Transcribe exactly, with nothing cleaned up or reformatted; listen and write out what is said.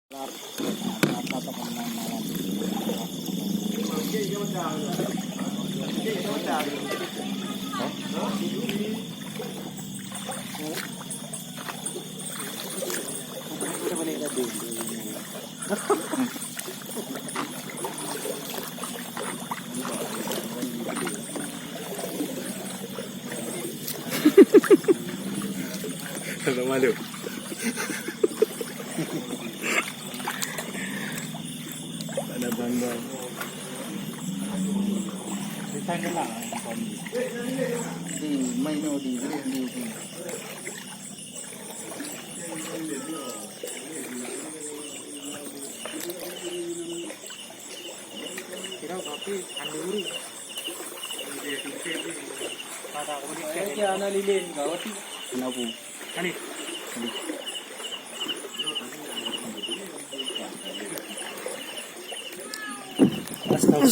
Malu. Tak ada bangga. Di main di, di, di. Kira kopi kanduri. Kata aku ni. Saya anak lilin kau tu. Kenapa? Ani. Astaga.